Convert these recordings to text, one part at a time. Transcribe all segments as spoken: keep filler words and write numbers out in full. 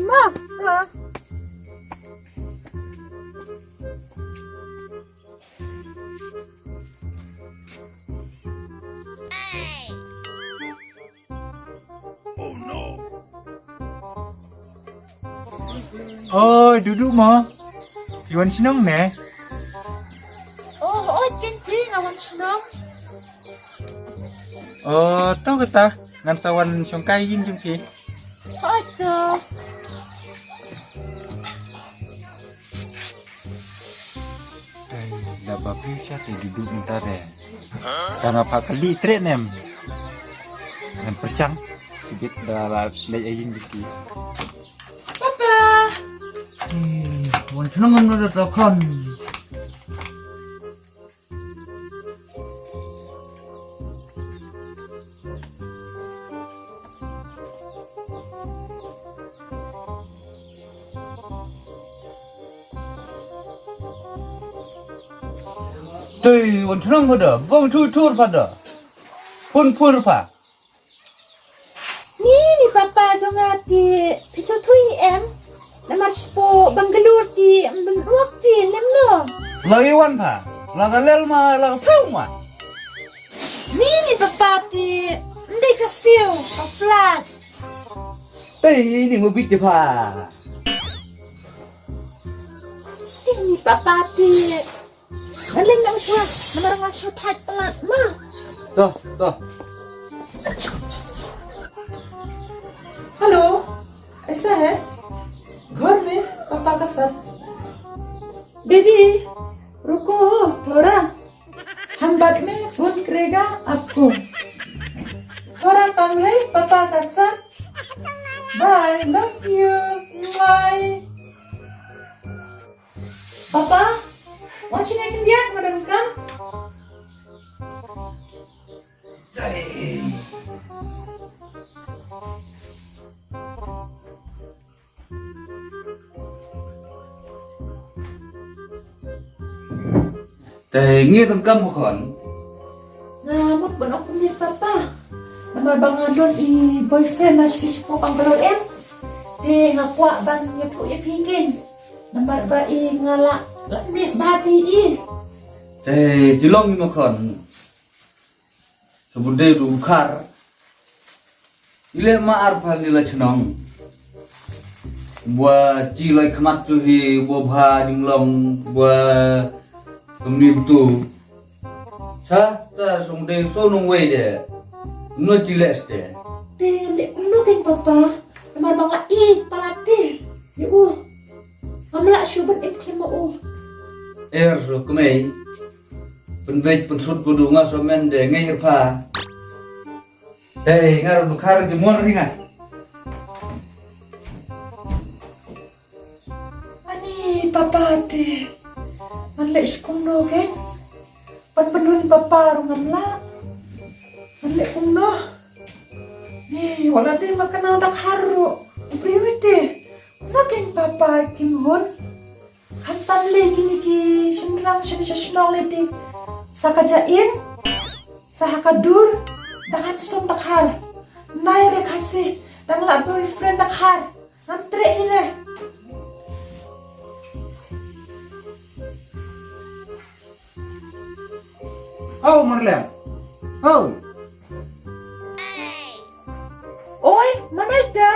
Ma, ah. Oh, Dudu mo. Phi wan shnong ne? Oh, oi, ken phi nga wan shnong. Oh, to kata, ngan sa wan shongkai ïing jong phi. Oi, to. Ai, da ba phi sha te Dudu mynta de. Da nga pha kali treh nem. Ngan pyrshang. Sibit da la leit ïing jong phi. Papa. Hmm, wan shnong ngam da tokon. Tei, wan shnong pha da, bang thur thur pha da. Phone phone pha. Ni ni papa jong nga ti phi sngewthuh em. Namar sha Bangalore ti ym don wok ti lem no. La i wan pha. La ka lel ma la ka fiu ma. Ni ni papa ti ym dei ka fiu ka flat. Tei ni mo bit pha. Ti ni papa ti. Ngan leng nang shwa, namar nga shu thait palat ma. To, to. Hello, ऐसा है? घर में पापा का साथ। बेबी, रुको थोड़ा। हम बाद में फोन करेगा आपको। थोड़ा काम है पापा का साथ। Bye, love you. Bye. Papa, wan shane khyndiat, nga donkam. Te ngi donkam mo khon. Nga mut ban ong kumne papa. Namar ba nga don i boyfriend na shisha sha Bangalore em. Te nga kwah ban ïathuh ïa phi kein. Namar ba i nga la, la miss bha te i. Te, te long i mo khon. Sa bun dei u dkhar. I leh ma ar pha ni la chnong. Bua chi lai khmat chu hi, bua bha jinglong, bua kumni tu. Sa ta song dei so nong wei de. No chi leh ste. Te ngan leh kumno kein papa. Namar ba nga i palat te. Ïa u. Ngam lah shuh ban im khlem ma u. Er so kmei. Pynbeit pynsut ko du nga so men de ngei pha. Hei, nga ruh dkhar jemur ri nga. Ani papa te. Ngan leh shu kumno kein. Ban pynhun papa ruh ngam lah. Ngan leh kumno. Ni, wat la dei ma kane u dkhar ruh. U briew te. Kumno kein papa kim hun. Khamtam lei kine ki shynrang shane sha shnong lei te. Sa ka jaiñ, sa ha ka dur, dang handsome dkhar. Nai re Khasi, dang la boyfriend dkhar. Ngam treh hi re. Oh, Marlem. Oh. Oi, mano ita?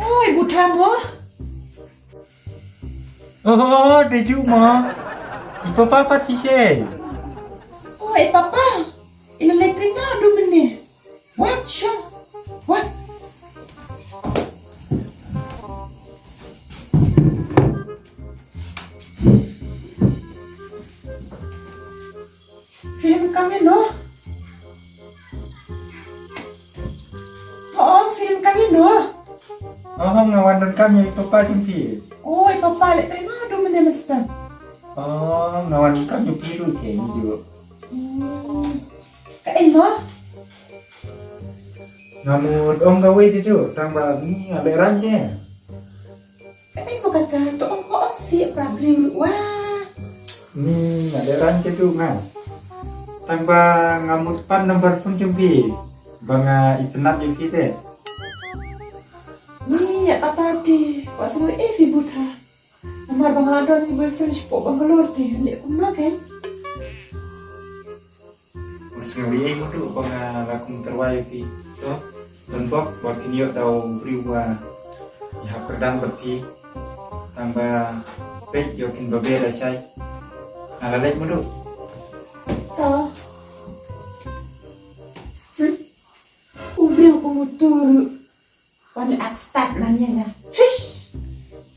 Oi, buta mo. Oh, dei ju mo. I papa pat phi sei. Oi, papa. Ina leh pringa du mene. Wan, shong. Wan. Phi wan kam ïano? To ong phi wan kam ïano? Oh, nga wan donkam ïa i papa jong phi. Oh, i papa leh trei naduh mynne mynstep. Oh, nga wan donkam ïa phi ruh kein ju. Hmm. Kaei mo? Nga mut ong kawei te ju, tang ba ngi nga lehraiñ te. Kaei mo kata, to ong mo ong Sih pra briew ruh wa. Ni nga dei ran ke tu nga. Tang ba nga mut pan number phone jong phi. Ba nga itynnat ïa phi te. Ni ïa kata te. Wa sngewbha eh phi buta. Namar ba nga la don boyfriend shapoh Bangalore te. Ni kumno kan? Nga sngewbha ïa i mutdu ba nga la kum tyrwa ïa phi. To, don bok ba phin ïoh da u briew ba ïa hap kyrdan bad phi. Tang ba peit ïoh kin ba beh da shai. Nga la leit mutdu. To. Hmm. U briew ko mutdu. Wan ak start man ïa nga. Fish.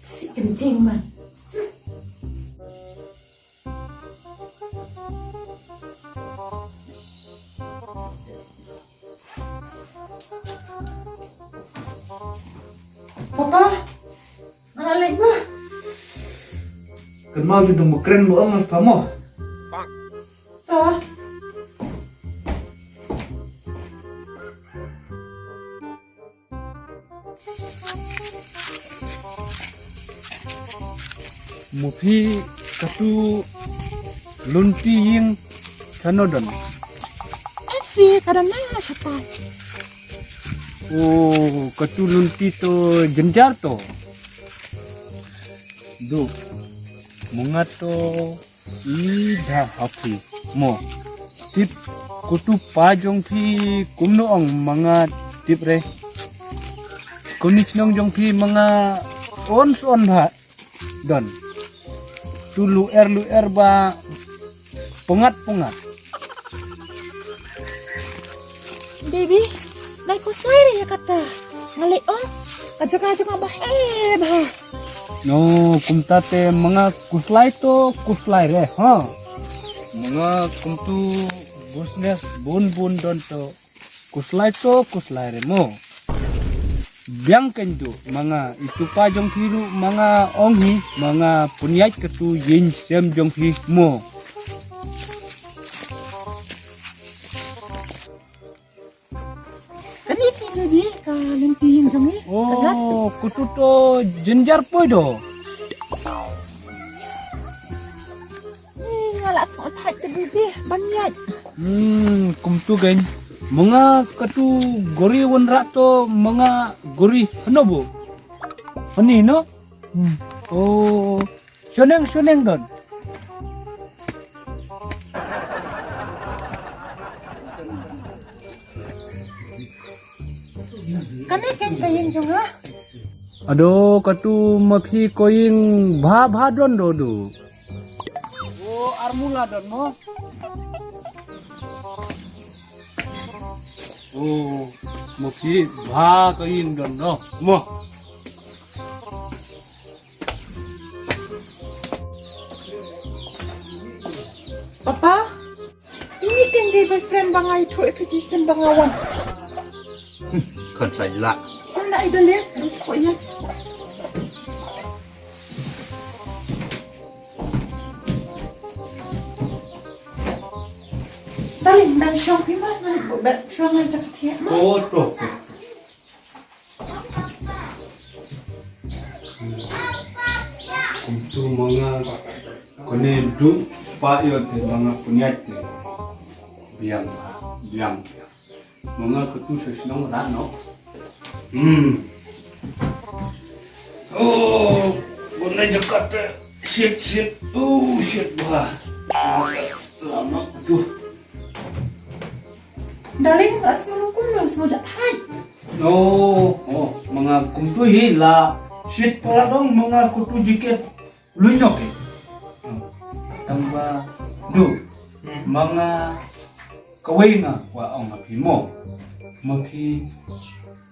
Si kenjing man. Papa, nga la leit ma. Kan mau di dong kren bu amas pamo. Papa. Mo phi katu lynti ïing chano don. Em phi ka don na shatai. O katu lynti to jynjar to. Du. Mo nga to i da ha phi mo. Tip kutu pa jong phi kumno ong ma nga tip re. Kuni chnong jong phi ma nga on on ha don. Tu lu er lu er ba pungat pungat. Baby, nai ko soi re ya kata. Ngalek ong ka jaka jaka ba he ba. No, kumta te manga kuslai to kuslai re, ha. Manga kumtu business bun bun don to kuslai to kuslai re mo. Biang kendu manga itu pa jong phi ru manga ong hi manga punyai ketu yin sem jong phi mo. Kani phi ni di ka limpi yin jong ni. Oh, kutu to jenjar poi do. Ni nga la song thait te bibi ban yat. Hmm, kumtu gen. Manga katu gori wan rat to manga gori hano bu. Ani no? Hmm. Oh, shoneng shoneng don. Kane ken ka yin jong ha. Ado katu ma phi ko yin bha bha don do do. O armula don mo. O ma phi bha ko yin don do mo. Papa, ini kan dei boyfriend ba nga ïathuh ïa phi te sien ba nga wan. Kan sa ïa la. Ïa la ïa da leh, ïa check ïa. Darling, dang shong phi ma, nga leit buh bad shong nga jaka thiah ma. Oh, to. Kumtu manga kone du spah ïoh te manga punyat te. Biang, biang, biang. Manga kutu sesnong rano. Hmm. Oh, kone jakat te shit, shit. Oh, shit bah. Lama kutu. Darling, nga sngew lungkun, nga sngew jak thait. No, oh, manga kumtu hi la shit pala dong manga kutu jiket luinok eh. Tang ba du manga kawei nga wa ong ma phi mo. Ma phi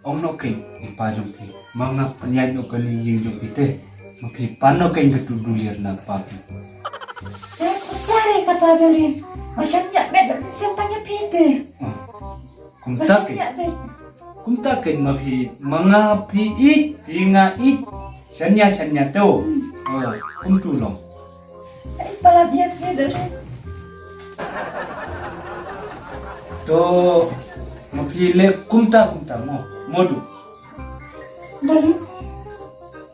ong no keng i pa jong phi. Manga panyai no kani ïing jong phi te. Ma phi pan no keng katu dulir na pa phi. Eh, ko sare kata Darling. Masyan yak bet bet sen tanya phi te. Kumta ke. Kumta ke ma phi manga phi it, phi nga it. Shania shania to. Oh, kumtu long. Ai pala biat ke dal. To ma phi le kumta kumta mo. Modu. Darling.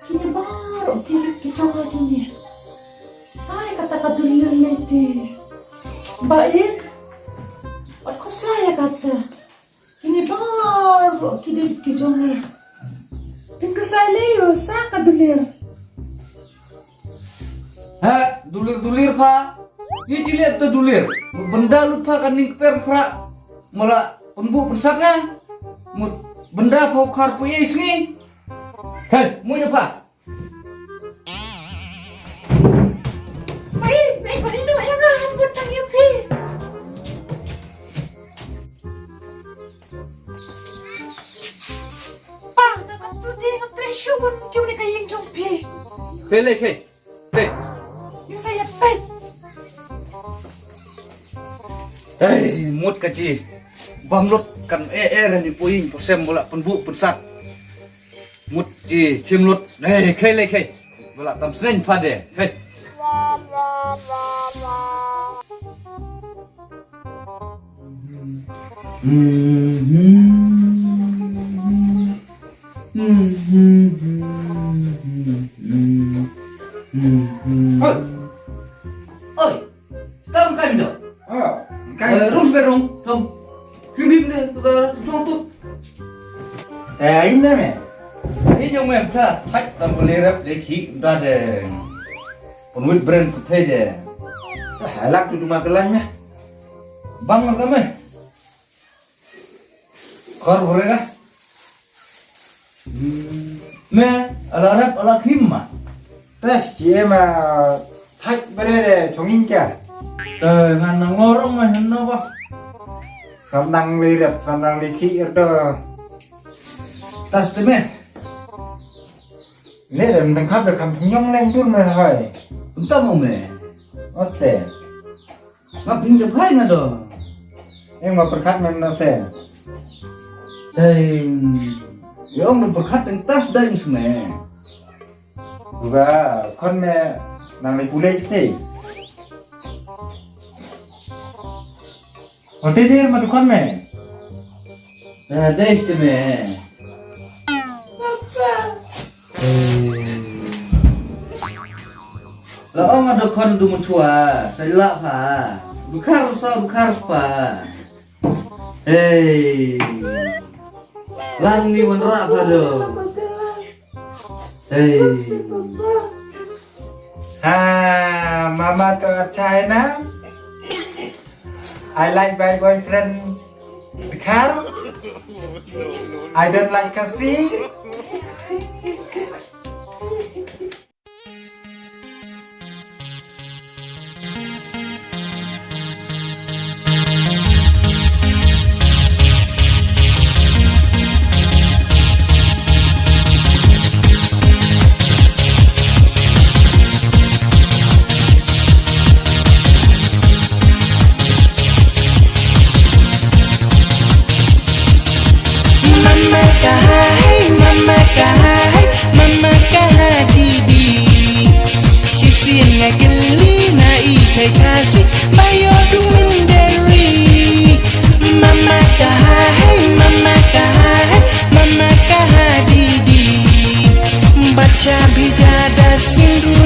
Kini baru kini kichonga kini. Ba ïeit, wat khuslai ïa kata. Kine baroh ki dei ki jong ngi. Phin khuslai lei ïa sa ka dulir. Ha, dulir dulir pha. Ïa ki leh ta dulir. Bynda lut pha ka ning kper phra. Mala pynbuh pynsat nga. Mut bynda pha u khar pha ïa sngi. Hei, mui na pha. Pai, pai, pai, no, ïa nga, bud tang ïa phi. Pa, na ka tu ti, nga treh shu bun kiu ni ka ïing jong phi. Khei le, khei. Khei. Ïa sa ïa pai. Hei, mut ka ji. Bam lut kan e e ren i poi ïing, poi sem bula pynbuh pynsat. Mut i chim lut. Hei, khei le khei. Bala tam sneng pha de. Hei. Oi. Oi. Tang kai do. Oh, kai. Eh, rus berung, tong. Kim bim de, tu ka, tong tu. Eh, ain na me. Ain jong me, ta, thait, tang ko le rep de ki, da de. Pun wit bren puthe de. Halak tu duma kelang me. Bang ka me. Kor bore ka. Me, ala rep, ala khim ma. Tes, ye ma, thak bere de, chongin kya. Te, ngan nang lorong ma, heno ba. Sam nang le rep, sam nang le khi er do. Tas te me. Le rep, nang khap de kham thong yong leng dur me hai. Unta mo me. Oste. Ngap hing de phai nga do. Eng ma pyrkhat mem na se. Teng. Ye ong do pyrkhat teng tas dang sme. Buka khon me nang le pule te. Ote der ma du khon me. Na dei ste me. Papa. La ong ado khon du mutwa, sa la pha. Bukhar sa bukhar pa. Hey. Lang ni wan ra pha do. Hey. Ha, mama to acha hai na? I like my boyfriend Khar. I don't like Khasi. Mama ka hai, mama ka hai, mama ka ha didi. Shisien nga gilli na i kai Khasi, ba ïoh du winderi. Mama ka hai, mama ka hai, mama ka ha didi. Bacha bija da sindu